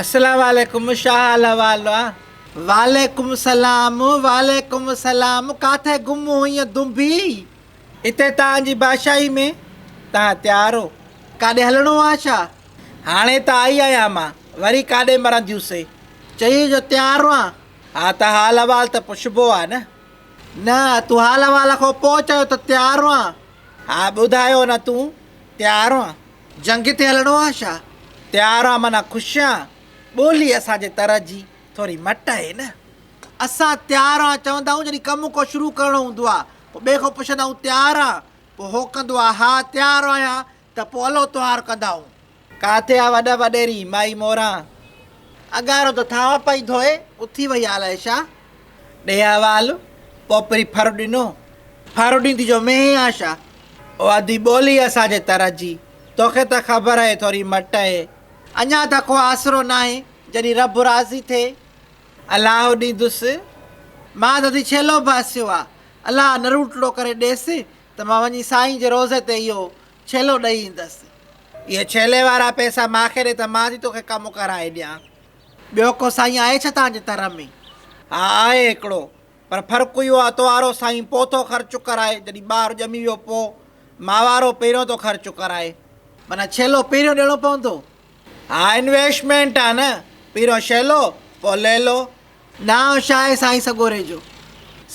السلام عليڪم شاهه حال احوال آ. وعليڪم سلام وعليڪم سلام ڪاٿي گم هئين دنبي. اتي توهان جي بادشاهي ۾ توهان تيار هو. ڪاڏي هلڻو آ ڇا؟ هاڻي ته آئي آهيان مان، وري ڪاڏي مرنديون سي. چئي جو تيار آن. ها ته حال احوال ته پڇبو آ نه. نه تون حال احوال کان پوء چيو ته تيار آن. ها ٻڌايو نه تون تيار آن. جنگ تي هلڻو آ ڇا؟ تيار آن معنيٰ خوش آن. ٻولي اسان جي تر جي ٿوري مٽ آهي نه. اسان تيار آن چوندا آهيون جڏهن ڪم ڪو شروع ڪرڻو هوندو آ پوء ٻئي کان پڇندا آهيون تيار آن پوء هو ڪندو آ ها تيار آهيان ته پوء الو تهار ڪندا آهيون. ڪاٿي آ وڏ وڏيري مائي موران. اڳارو ته ٿانء پئي ڌوئي اٿي وئي آ الائي ڇا. ڏي احوال پوپري ڦر ڏنو. ڦر ڏيندي جو مينهن آ ڇا. او ادي ٻولي اسان جي تر جي توکي ته خبر اهي ٿوري مٽ اهي. اڃا ته ڪو آسرو ناهي جڏهن رب راضي ٿئي. الله ڏيندس. مان ته ٿي ڇيلو باسيو آ. الله نروٽڙو ڪري ڏيس ته مان وڃي سائين جي روضي تي اهو ڇيلو ڏئي ايندس. اهي ڇيلي وارا پئسا مان کي ڏي ته مان ٿي توکي ڪم ڪرائي ڏيان. ٻيو ڪو سائين آهي ڇا توهان جي تر ۾؟ ها آهي هڪڙو. پر فرق اهو آ توهارو سائين پوء ٿو خرچ ڪرائي جڏهن ٻار ڄمي ويو پوء. مان وارو پهريون ٿو خرچ ڪرائي. معنيٰ ڇيلو پهريون ڏيڻو پوندو؟ ها انويسٽمينٽ آ نه. پهريون شيلو پوء ليلو. نانء ڇا آهي سائين سڳوري جو؟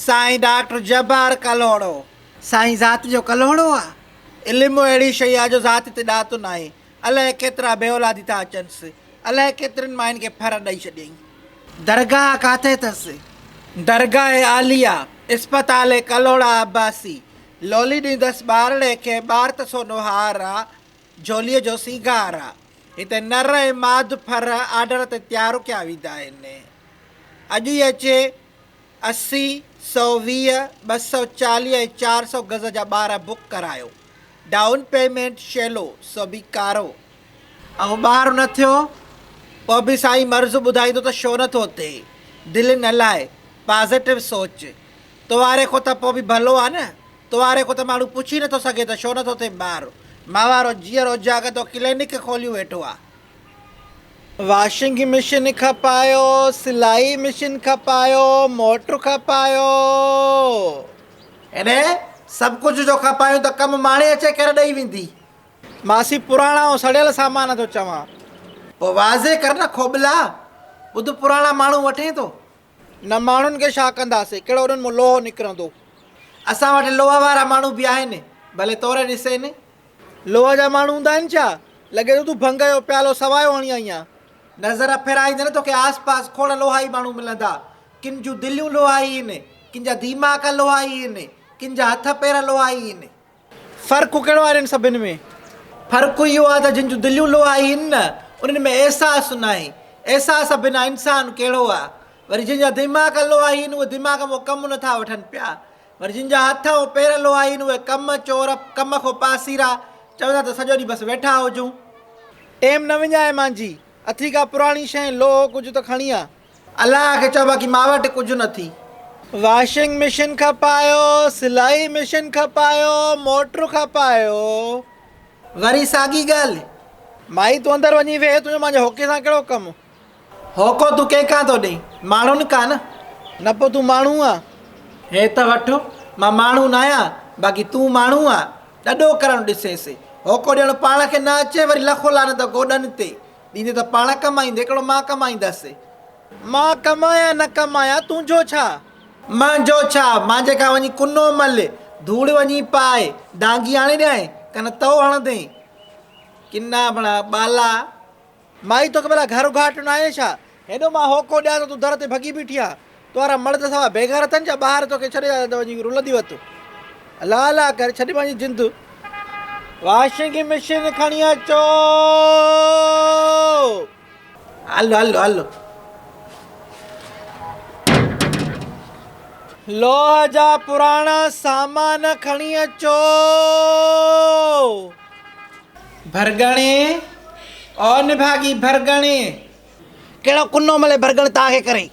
سائين ڊاڪٽر جبار ڪلهوڙو. سائين ذات جو ڪلهوڙو آ؟ علم اهڙي شيء آ جو ذات تي ڏات ناهي. الائي ڪيترا بي اولادي ٿا اچنس. الائي ڪيترين ماين کي ڦر ڏئي ڇڏيائين. درگاهه ڪاٿي اٿس؟ درگاهه عاليه، اسپتال ڪلهوڙا عباسي. لولي ڏيندس ٻارڙي کي، ٻار ته سونو هار آ، جهوليء جو سينگار آ. هتي نر ۽ ماد ڦر آرڊر تي تيار ڪيا ويندا آهن. اڄ ئي اچي 80، 120، 240 ۽ 400 گز جا ٻار بڪ ڪرايو. ڊائون پيمينٽ شيلو سو به ڪارو. ۽ ٻار نه ٿيو پوء به سائين مرض ٻڌائيندو ته شو نه ٿو ٿئي. دل نه لاء. پازيٽو سوچ. تو واري کان ته پوء به ڀلو آ نه. تو واري کان ته ماڻهو پڇي نه ٿو سگهي ته شو نه ٿو ٿئي ٻار. مان وارو جيئرو جاڳندو ڪلينڪ کوليون ويٺو آ. واشنگ مشين کپايو، سلائي مشين کپايو، موٽر کپايو. هيڏي سڀ ڪجهه جو کپايون ته ڪم ماڻي اچي ڪري ڏئي ويندي. ماسي پراڻا ۽ سڙيل سامان ٿو چوان. پوء واضح ڪر نه کوٻلا، ٻڌ پراڻا ماڻهو وٺين ٿو. نه ماڻهن کي ڇا ڪنداسين، ڪهڙو انهن مان لوهه نڪرندو. اسان وٽ لوهه وارا ماڻهو به آهن، ڀلي توري ڏسين. لوهه جا ماڻهو هوندا آهن ڇا؟ لڳي ٿو تون ڀنگ جو پيالو سوايو هڻي آئي آن. نظر ڦيرائيندين نه توکي آس پاس کوڙ لوهائي ماڻهو ملندا. ڪن جون دليون لوهائي آهن، ڪن جا ديماغ لوهائي آهن، ڪن جا هٿ پير لوهائي آهن. فرق ڪهڙو آهي انهن سڀن ۾؟ فرق اهو آهي ته جن جون دليون لوهائي آهن نه، انهن ۾ احساس ناهي. احساس بنا انسان ڪهڙو آهي؟ وري جن جا دماغ لوهائي آهن، اهي دماغ مان ڪم نٿا وٺن پيا. وري جن جا هٿ ۽ پير لوهائي آهن، اهي ڪم چور، ڪم کان پاسيرا، چوندا ته سڄو ڏينهن بس ويٺا هجون. ٽيم نه وڃاء مانجهي، اٿي ڪا پراڻي شيء، لوهو ڪجهه ته کڻي آ. الله کي چئو باقي مان وٽ ڪجهه نه ٿي. واشنگ مشين کپايو، سلائي مشين کپايو، موٽر کپايو. وري ساڳي ڳالهه. مائي تون اندر وڃي ويهه، تنهنجو مانجي هوڪي سان ڪهڙو ڪم؟ هوڪو تون ڪنهن کان ٿو ڏئين؟ ماڻهن کان نه. نه پوء تون ماڻهو آن؟ هي ته وٺ، مان ماڻهو ناهيان، باقي تون ماڻهو آن. ڏڏو ڪرڻ ڏسينس. هوڪو ڏيڻ پاڻ کي نه اچي، وري لکو لعنت گوڏن تي. ڏيندي ته پاڻ ڪمائيندي، هڪڙو مان ڪمائيندس. مان ڪمايان نه ڪمايان، تنهنجو ڇا؟ منهنجو ڇا؟ مانجهي کان وڃي ڪنو مل، ڌوڙ وڃي پاء، دانگي آڻي ڏيانء، ڪن تئو هڻندين. ڪنا بڻا ٻالا. مائي توکي ڀلا گهر گهاٽ ناهي ڇا؟ هيڏو مان هوڪو ڏيان ته تون در تي ڀڳي بيٺي آن. توهارا مڙد سوا بيغيرت آهن ڇا؟ ٻاهر توکي ڇڏي آيا ته وڃي رلندي وت. الله الله ڪري ڇڏ پنهنجي جند. واشنگ مشين کڻي اچو. هل هل هل. لوهه جا پراڻا سامان کڻي اچو. ڀرڳڻي، او نڀاڳي ڀرڳڻي. ڪهڙو ڪنو ملي ڀرڳڻ تان کي ڪري.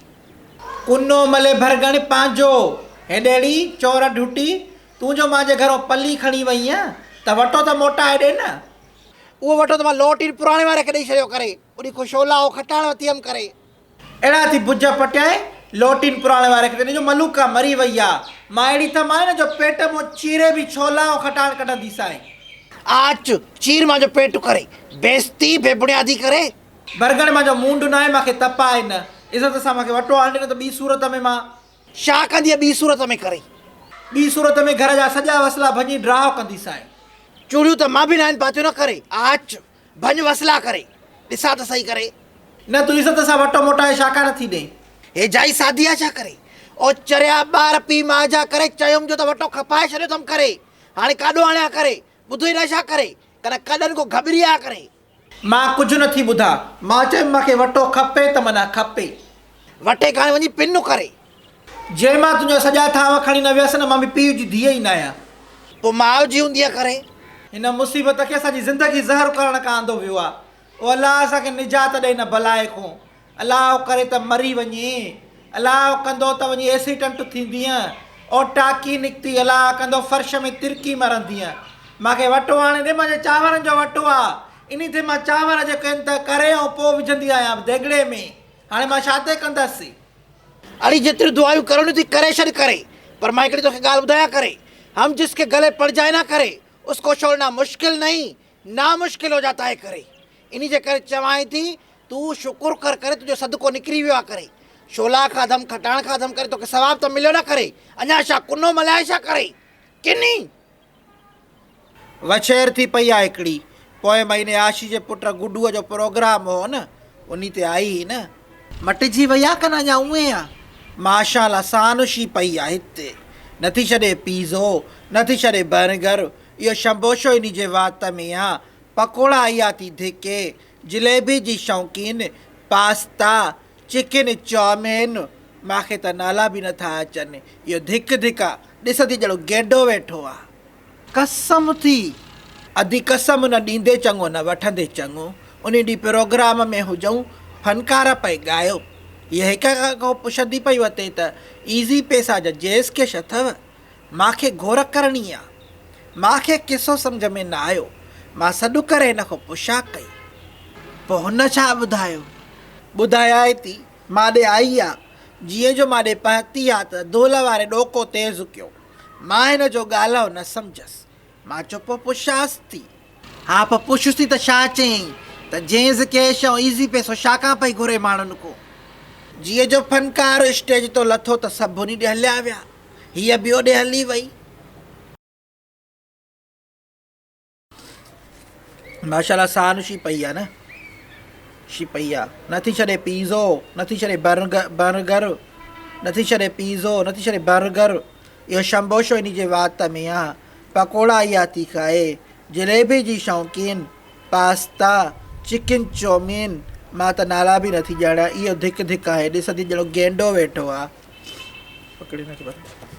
ڪنو ملي ڀرڳڻ پنهنجو. هيڏيڙي چور ڍوٽي، تون جو مانجي گهرون پلي کڻي وئينء ته وٽو ته موٽائي ڏي نه. اهو وٽو ته مان لوٽين پراڻي واري کي ڏئي ڇڏيو ڪري. انهي کان شولا ۽ کٽاڻ وتي هيم ڪري. اهڙا ٿي بج پٽيائين لوٽين پراڻي واري کي ته جو ملوڪا مري وئي آ. مان اهڙي ٿم آهي نه جو پيٽ مون چيري به ڇولا ۽ کٽاڻ ڪڍنديسانء. آچ چير مان جو پيٽ ڪري. بيستي بي بڻيادي ڪري. برگڻ مان جو مونڊ ناهي مان کي تپائي نه. عزت سان مان کي وٽو آڻي ڏي نه ته ٻي صورت ۾ مان. شا ڪندينء ٻي صورت ۾ ڪري. ٻي صورت ۾ گهر جا سڄا وسلا ڀڃي ڊراء ڪنديسانء. چوڙيون ته مان به ناهن پاتيون نه ڪري. آچ ڀڃ وسلا ڪري. ڏسان ته سهي ڪري. نه تون عزت سان وٽو موٽائي ڇا ڪانه ٿي ڏئين. هي جائي سادي آ ڇا ڪري. او چريا ٻار پيء ماء جا ڪري چيم جو ته وٽو کپائي ڇڏيو اٿم ڪري. هاڻي ڪاڏو آڻيان ڪري. ٻڌو ئي نه ڇا ڪري. ڪڏهن ڪڏن ڪو گهٻري آ ڪري. مان ڪجهه نه ٿي ٻڌان. مان چيم مان کي وٽو کپي ته معنيٰ کپي. وٽي کڻي وڃي پن ڪري. جي مان تنهنجا سڄا ٿانو کڻي نه ويس نه مان به پيء جي ڌيء ئي ناهيان. پوء ماء جي هونديء ڪري. هن مصيبت کي اسان جي زندگي زهر ڪرڻ کان آندو ويو آ. او الله اسان کي نجات ڏي هن بلاء کون. الله ڪري ته مري وڃين. الله ڪندو ته وڃي ايسيٽنٽ ٿيندينء. او ٽاڪي نڪتي الله ڪندو فرش ۾ ترڪي مرندينء. مان کي وٽو آڻي ڏي مانجي چانورن جو وٽو آ. انهي تي مان چانور جيڪي آهن ته ڪري ۽ پوء وجهندي آهيان ديڳڙي ۾. هاڻي مان ڇا تي ڪندس. اڙي جيتريون دعايون ڪرڻيون ٿي ڪري ڇڏ ڪري پر مان هڪڙي توکي ڳالهه ٻڌايان ڪري هم جس ڪي گلي پڙ جائي نا ڪري اس ڪو ڇوڙنا مشڪل نهين نامشڪل هو جاتا هي ڪري انهي جي ڪري چوانء ٿي تون شڪر ڪر ڪري تنهنجو صدقو نڪري ويو آ ڪري شولا کاڌم کٽاڻ کاڌم ڪري توکي ثواب ته مليو نه ڪري اڃا ڇا ڪنو ملائي ڇا ڪري ڪني. وڇير ٿي پئي آ هڪڙي. پوئين مهيني عاشي جي پٽ گڊوء جو پروگرام هو نه انهي تي آئي هئي نه. مٽجي وئي آ ڪن اڃا اونهين آ. ماشاء الله سانشي پئي آ هتي. نٿي ڇڏي پيزو نٿي ڇڏي برگر اهو شمبوشو انهي جي وات ۾ آ. پڪوڙا اها ٿي ڌڪي، جليبي جي شوقين، پاستا، چڪن چائومين، مان کي ته نالا به نٿا اچن، اهو ڌڪ ڌڪ آ، ڏسندي ڄڻ گينڊو ويٺو آ. قسم ٿي ادي قسم نه ڏيندي چڱو نه وٺندي چڱو، انهي ڏينهن پروگرام ۾ هجئون، فنڪار پئي ڳايو، هيء هڪ هڪ کان پڇندي پئي وتي ته ايزي پيسا جا جيز ڪيش اٿئو؟ مان کي گهور ڪرڻي آ. مان کي قصو سمجهه ۾ نه آيو. مان سڏ ڪري هن کان پڇا ڪئي. پوء هن ڇا ٻڌايو؟ ٻڌايائين ٿي، مان ڏي آئي آ. جيئن جو مان ڏي پهتي آ ته دهل واري ڏوڪو تيز ڪيو. مان هن جو ڳالهاء نه سمجهيس. مان چيو پوء پڇانس ٿي. ها پوء پڇس ٿي ته ڇا چيائين ته جينز ڪيش ۽ ايزي پئسو ڇا کان پئي گهري ماڻهن کان. جيئن جو فنڪار اسٽيج تان لٿو ته سڀ انهي ڏي هليا ويا. هيء به اوڏي هلي وئي. ماشاء الله سانشي پئي آ نه شي پئي آ نٿي ڇڏي پيزو نٿي ڇڏي برگر نٿي ڇڏي پيزو نٿي ڇڏي برگر اهو شمبوشو انهي جي وات ۾ آ پڪوڙا اها ٿي کائي جليبي جي شوقين پاستا چڪن چومين مان ته نالا به نٿي ڄاڻان اهو ڌڪ ڌڪ آهي ڏسندي ڄڻو گينڊو ويٺو آ. پڪڙي نه کي